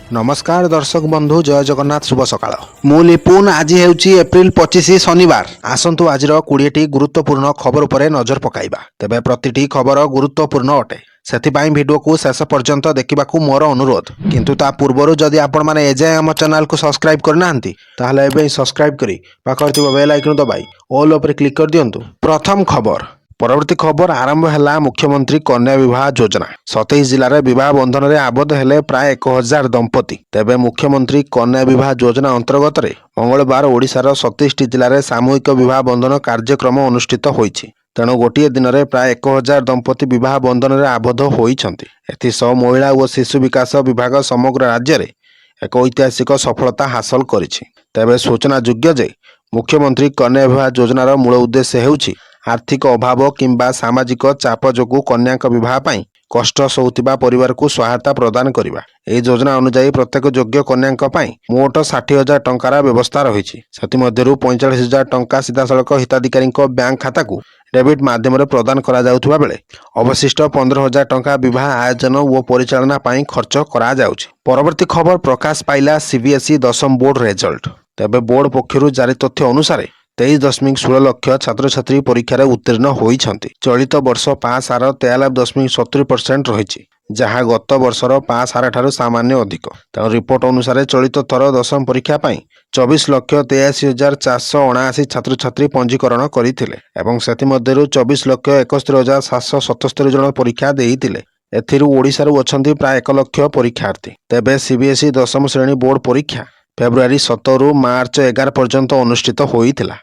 ନମସ୍କାର ଦର୍ଶକ ବନ୍ଧୁ, ଜୟ ଜଗନ୍ନାଥ, ଶୁଭ ସକାଳ। ମୁଁ ଲିପୁନ। ଆଜି ହେଉଛି ଏପ୍ରିଲ 25, ଶନିବାର। ଆସନ୍ତୁ ଆଜିର 20ଟି ଗୁରୁତ୍ୱପୂର୍ଣ୍ଣ ଖବର ଉପରେ ନଜର ପକାଇବା। ତେବେ ପ୍ରତିଟି ଖବର ଗୁରୁତ୍ୱପୂର୍ଣ୍ଣ ଅଟେ, ସେଥିପାଇଁ ଭିଡ଼ିଓକୁ ଶେଷ ପର୍ଯ୍ୟନ୍ତ ଦେଖିବାକୁ ମୋର ଅନୁରୋଧ। କିନ୍ତୁ ତା ପୂର୍ବରୁ ଯଦି ଆପଣମାନେ ଏଯାଏଁ ଆମ ଚ୍ୟାନେଲକୁ ସବସ୍କ୍ରାଇବ୍ କରିନାହାନ୍ତି, ତାହେଲେ ଏବେ ହିଁ ସବସ୍କ୍ରାଇବ୍ କରି ପାଖରେ ଥିବା ବେଲ୍ ଆଇକନ୍ ଦବାଇ ଅଲ୍ ଉପରେ କ୍ଲିକ୍ କରିଦିଅନ୍ତୁ। ପ୍ରଥମ ଖବର। ପରବର୍ତ୍ତୀ ଖବର, ଆରମ୍ଭ ହେଲା ମୁଖ୍ୟମନ୍ତ୍ରୀ କନ୍ୟା ବିବାହ ଯୋଜନା। 27 ଜିଲ୍ଲାରେ ବିବାହ ବନ୍ଧନରେ ଆବଦ୍ଧ ହେଲେ ପ୍ରାୟ 1000 ଦମ୍ପତି। ତେବେ ମୁଖ୍ୟମନ୍ତ୍ରୀ କନ୍ୟା ବିବାହ ଯୋଜନା ଅନ୍ତର୍ଗତରେ ମଙ୍ଗଳବାର ଓଡ଼ିଶାର 27ଟି ଜିଲ୍ଲାରେ ସାମୂହିକ ବିବାହ ବନ୍ଧନ କାର୍ଯ୍ୟକ୍ରମ ଅନୁଷ୍ଠିତ ହୋଇଛି। ତେଣୁ ଗୋଟିଏ ଦିନରେ ପ୍ରାୟ 1000 ଦମ୍ପତି ବିବାହ ବନ୍ଧନରେ ଆବଦ୍ଧ ହୋଇଛନ୍ତି। ଏଥିସହ ମହିଳା ଓ ଶିଶୁ ବିକାଶ ବିଭାଗ ସମଗ୍ର ରାଜ୍ୟରେ ଏକ ଐତିହାସିକ ସଫଳତା ହାସଲ କରିଛି। ତେବେ ସୂଚନାଯୋଗ୍ୟ ଯେ ମୁଖ୍ୟମନ୍ତ୍ରୀ କନ୍ୟା ବିବାହ ଯୋଜନାର ମୂଳ ଉଦ୍ଦେଶ୍ୟ ହେଉଛି ଆର୍ଥିକ ଅଭାବ କିମ୍ବା ସାମାଜିକ ଚାପ ଯୋଗୁଁ କନ୍ୟାଙ୍କ ବିବାହ ପାଇଁ କଷ୍ଟ ସହୁଥିବା ପରିବାରକୁ ସହାୟତା ପ୍ରଦାନ କରିବା। ଏହି ଯୋଜନା ଅନୁଯାୟୀ ପ୍ରତ୍ୟେକ ଯୋଗ୍ୟ କନ୍ୟାଙ୍କ ପାଇଁ ମୋଟ 60,000 ଟଙ୍କାର ବ୍ୟବସ୍ଥା ରହିଛି। ସେଥିମଧ୍ୟରୁ 45,000 ଟଙ୍କା ସିଧାସଳଖ ହିତାଧିକାରୀଙ୍କ ବ୍ୟାଙ୍କ ଖାତାକୁ ଡେବିଟ୍ ମାଧ୍ୟମରେ ପ୍ରଦାନ କରାଯାଉଥିବା ବେଳେ ଅବଶିଷ୍ଟ 15,000 ଟଙ୍କା ବିବାହ ଆୟୋଜନ ଓ ପରିଚାଳନା ପାଇଁ ଖର୍ଚ୍ଚ କରାଯାଉଛି। ପରବର୍ତ୍ତୀ ଖବର, ପ୍ରକାଶ ପାଇଲା ସିବିଏସ୍ଇ ଦଶମ ବୋର୍ଡ ରେଜଲ୍ଟ। ତେବେ ବୋର୍ଡ ପକ୍ଷରୁ ଜାରି ତଥ୍ୟ ଅନୁସାରେ 23.16 ଲକ୍ଷ ଛାତ୍ରଛାତ୍ରୀ ପରୀକ୍ଷାରେ ଉତ୍ତୀର୍ଣ୍ଣ ହୋଇଛନ୍ତି। ଚଳିତ ବର୍ଷ ପାସ୍ ହାର 93.70% ରହିଛି, ଯାହା ଗତ ବର୍ଷର ପାସ୍ ହାରଠାରୁ ସାମାନ୍ୟ ଅଧିକ। ତେଣୁ ରିପୋର୍ଟ ଅନୁସାରେ ଚଳିତ ଥର ଦଶମ ପରୀକ୍ଷା ପାଇଁ 24,83,479 ଛାତ୍ରଛାତ୍ରୀ ପଞ୍ଜୀକରଣ କରିଥିଲେ ଏବଂ ସେଥିମଧ୍ୟରୁ 24,71,777 ଜଣ ପରୀକ୍ଷା ଦେଇଥିଲେ। ଏଥିରୁ ଓଡ଼ିଶାରୁ ଅଛନ୍ତି ପ୍ରାୟ 1 ଲକ୍ଷ ପରୀକ୍ଷାର୍ଥୀ। ତେବେ ସିବିଏସ୍ଇ ଦଶମ ଶ୍ରେଣୀ ବୋର୍ଡ ପରୀକ୍ଷା ଫେବୃଆରୀ 17ରୁ ମାର୍ଚ୍ଚ 11 ପର୍ଯ୍ୟନ୍ତ ଅନୁଷ୍ଠିତ ହୋଇଥିଲା।